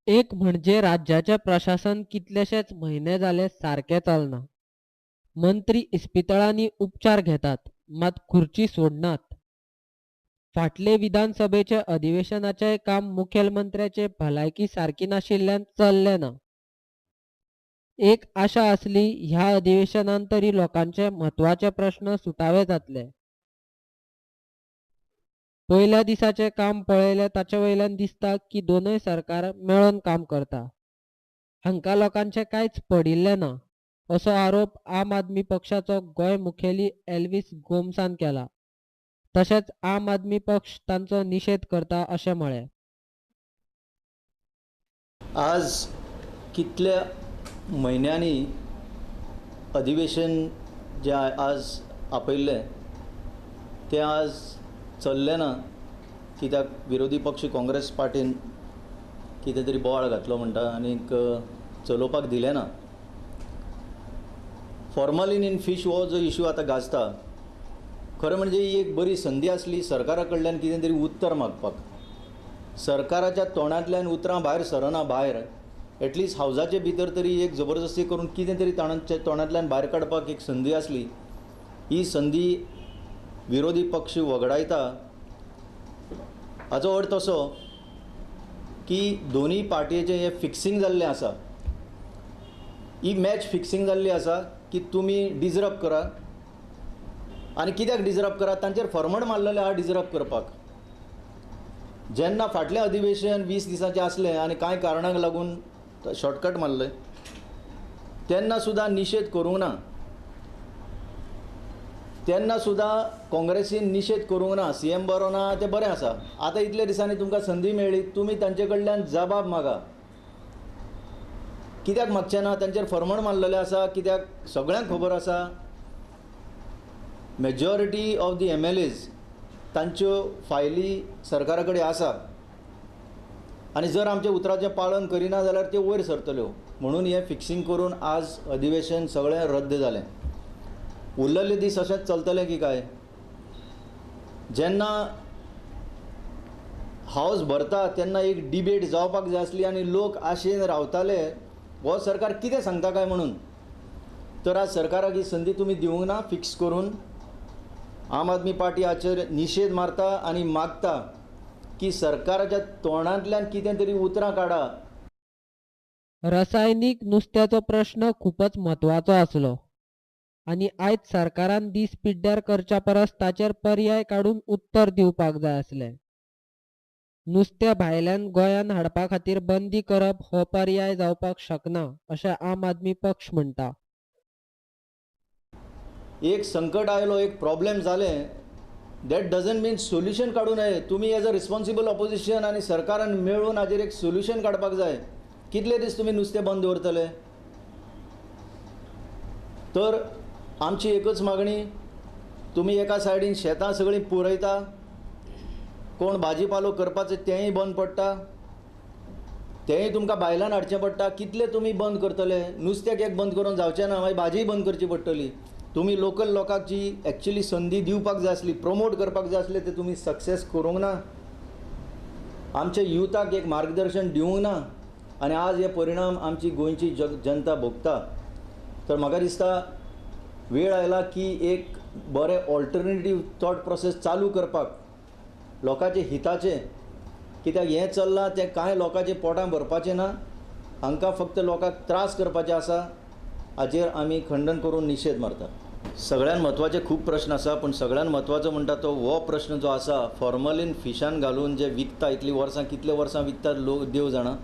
एक म्हणजे राज्याचें प्रशासन कितलेशेच म्हयने जाले सारकें चलना. मंत्री इस्पितळांनी उपचार घेतात, मात खुर्ची सोडनात. फाटले विधानसभेचें अधिवेशनाचेंय काम मुखेलमंत्र्याचे भलायकी सारकी नाशिल्ल्यान चल्लें ना. एक आशा आसली ह्या अधिवेशनांत तरी लोकांचे म्हत्वाचे प्रस्न सुटावे जातले. पयल्या दिसाचें काम पळयलें ताचे वयल्यान दिसता की दोनूय सरकार मेळोन काम करता. हांकां लोकांचें कांयच पडिल्लें ना, असो आरोप आम आदमी पक्षाचो गोंय मुखेली एल्विस गोम्सान केला. तशेंच आम आदमी पक्ष तांचो निशेध करता अशें म्हळें. आज कितल्या म्हयन्यांनी अधिवेशन जें आज आपयल्लें तें आज चल्लें ना, कित्याक विरोधी पक्ष काँग्रेस पार्टीन कितें तरी बोवाळ घातलो म्हणटा आनीक चलोवपाक दिलें ना. फॉर्मलिन इन फीश हो जो इशू आतां गाजता, खरें म्हणजे ही एक बरी संदी आसली सरकारा कडल्यान कितें तरी उत्तर मागपाक. सरकाराच्या तोंडांतल्यान उतरां भायर सरना भायर, एटलिस्ट हावजाचे भितर तरी एक जबरदस्ती करून कितें तरी तांच्या तोंडांतल्यान भायर काडपाक एक संदी आसली. ही संदी विरोधी पक्ष वगडायता. हाचो अर्थ असो की दोनूय पार्टयेचें हें फिक्सिंग जाल्लें आसा, ही मॅच फिक्सिंग जाल्ली आसा की तुमी डिजर्व करा. आनी कित्याक डिजर्व करा? तांचेर फॉर्मड मारलेलें आहा डिजर्व करपाक. जेन्ना फाटलें अधिवेशन 20 दिसांचें आसलें आनी कांय कारणांक लागून शॉर्टकट मारलें तेन्ना सुद्दां निशेध करूंक ना, तेन्ना सुद्दां काँग्रेसीन निशेध करूंक ना. सी एम बरो ना तें बरें आसा. आतां इतले दिसांनी तुमकां संदी मेळ्ळी, तुमी तांचे कडल्यान जबाब मागा. कित्याक मागचें ना? तांचेर फॉर्मड मारलेलें आसा. कित्याक सगळ्यांक खबर आसा majority of the M L As तांच्यो फायली सरकारा कडेन आसा आनी जर आमच्या उतराचें पालन करिना जाल्यार त्यो वयर सरतल्यो. म्हणून हें फिक्सिंग करून आज अधिवेशन सगळें रद्द जालें. उरलेले दीस अशेंच चलतलें की काय? जेन्ना हावस भरता तेन्ना एक डिबेट जावपाक जाय आसली आनी लोक आशेन रावताले हो सरकार कितें सांगता काय म्हणून. तर आज सरकाराक ही संदी तुमी दिवंक ना. फिक्स करून आम आदमी पार्टी हाचेर निशेध मारता आनी मागता की सरकाराच्या तोंडांतल्यान कितें तरी उतरां काडा. रसायनीक नुस्त्याचो प्रश्न खूपच म्हत्वाचो आसलो आनी आयज सरकारान दीस पिड्ड्यार करच्या परस ताचेर पर्याय काडून उत्तर दिवपाक जाय आसलें. नुस्तें भायल्यान गोंयांत हाडपा खातीर बंदी करप हो पर्याय जावपाक शकना अशें आम आदमी पक्ष म्हणटा. एक संकट आयलो, एक प्रॉब्लेम जालें, that doesn't mean solution काडूं नये. तुमी एज अ रिस्पॉन्सिबल ऑपोजिशन आनी सरकारान मेळून हाजेर एक सोल्युशन काडपाक जाय. कितले दीस तुमी नुस्तें बंद दवरतले? तर आमची एकच मागणी, तुमी एका सायडीन शेतां सगळीं पुरयता, कोण भाजीपालो करपाचें तेंय बंद पडटा, तेंय तुमकां भायल्यान हाडचें पडटा. कितले तुमी बंद करतले? नुस्त्याक एक बंद करून जावचें ना, मागीर भाजीय बंद करची पडटली. तुमी लोकल लोकांक जी एक्चुअली संदी दिवपाक जाय आसली, प्रमोट करपाक जाय आसलें, तें तुमी सक्सेस करूंक ना. आमच्या युथाक एक मार्गदर्शन दिवंक ना आनी आज हे परिणाम आमची गोंयची जनता भोगता. तर म्हाका दिसता वेळ आयला की एक बरें ऑल्टरनेटीव थॉट प्रोसेस चालू करपाक, लोकांचे हिताचें. कित्याक हें चल्लां तें कांय लोकांचें पोटां भरपाचें ना, हांकां फक्त लोकांक त्रास करपाचें आसा. हाचेर आमी खंडन करून निशेध मारता. सगळ्यान म्हत्वाचे खूब प्रश्न आसा, पूण सगळ्यान म्हत्वाचो म्हणटा तो हो प्रश्न जो आसा, फॉर्मलिन फिशान घालून जे विकता इतलीं वर्सां, कितले वर्सां विकतात लोक देव जाणा,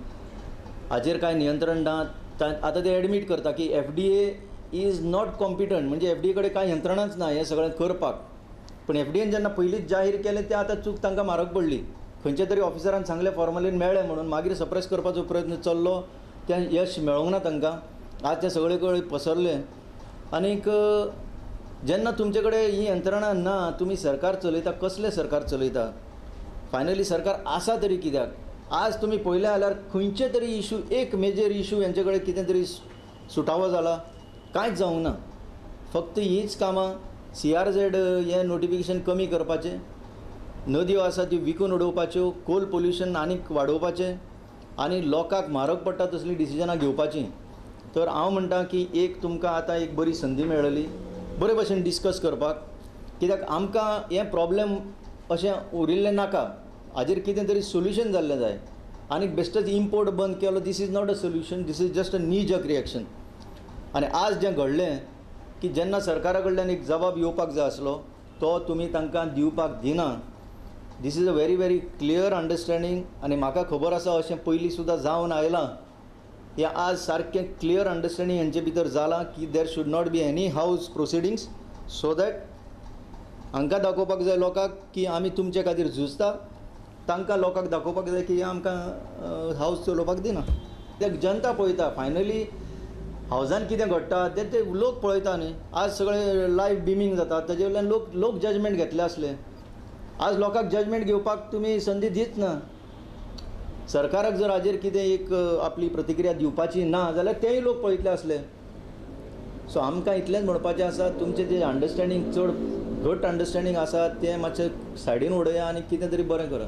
हाचेर कांय नियंत्रण ना. आतां ते एडमीट करता की F D A is not competent, म्हणजे एफ डी ए कडेन कांय यंत्रणाच ना हें सगळें करपाक. पूण एफ डी एन जेन्ना पयलींच जाहीर केलें तें आतां चूक तांकां म्हारग पडली. खंयच्या तरी ऑफिसरान सांगलें फॉर्मलिन मेळ्ळें म्हणून, मागीर सप्रेस करपाचो प्रयत्न चल्लो, तें यश मेळोंक ना तांकां. आज तें सगळे कडेन पसरलें. आनीक जेन्ना तुमचे कडेन ही यंत्रणा ना, तुमी सरकार चलयता, कसलें सरकार चलयता? फायनली सरकार आसा तरी कित्याक? आज तुमी पळयलें जाल्यार खंयचे तरी इशू, एक मेजर इशू हेंचे कडेन कितें तरी सुटावो जाला? कांयच जावंक ना. फक्त हीच कामां, सी आर झेड हें नोटिफिकेशन कमी करपाचें, नदयो आसा त्यो विकून उडोवपाच्यो, कोल पोल्युशन आनीक वाडोवपाचें, आनी लोकांक म्हारग पडटा तसलीं डिसिजनां घेवपाचीं. तर हांव म्हणटा की एक तुमकां आतां एक बरी संदी मेळ्ळी बरे भशेन डिस्कस करपाक, कित्याक आमकां हें प्रॉब्लेम अशें उरिल्लें नाका, हाजेर कितें तरी सोल्युशन जाल्लें जाय. आनी बेश्टेच इम्पोर्ट बंद केलो, this is not a solution, this is just a knee jerk reaction. आनी आज जें घडलें की जेन्ना सरकारा कडल्यान एक जबाब येवपाक जाय आसलो तो तुमी तांकां दिवपाक दिना. This is a very very clear understanding. आनी म्हाका खबर आसा अशें पयलीं सुद्दां जावन आयलां. हें आज सारकें क्लियर अंडरस्टँडींग हेंचे भितर जालां की there should not be any house proceedings, so that हांकां दाखोवपाक जाय लोकांक की आमी तुमचे खातीर झुजता, तांकां लोकांक दाखोवपाक जाय की आमकां हावज चलोवपाक दिना. कित्याक जनता पळयता फायनली हावजान कितें घडटा तें ते लोक पळयता न्ही. आज सगळें लायव बिमींग जाता, ताजे वयल्यान लोक जजमेंट घेतले आसले. आज लोकांक जजमेंट घेवपाक तुमी संदी दीच ना. सरकाराक जर हाजेर कितें एक आपली प्रतिक्रिया दिवपाची ना जाल्यार तेय लोक पळयतले आसले. सो आमकां इतलेंच म्हणपाचें आसा, तुमचें जें अंडरस्टँडींग चड घट अंडरस्टँडींग आसा तें मातशें सायडीन उडया आनी कितें तरी बरें करा.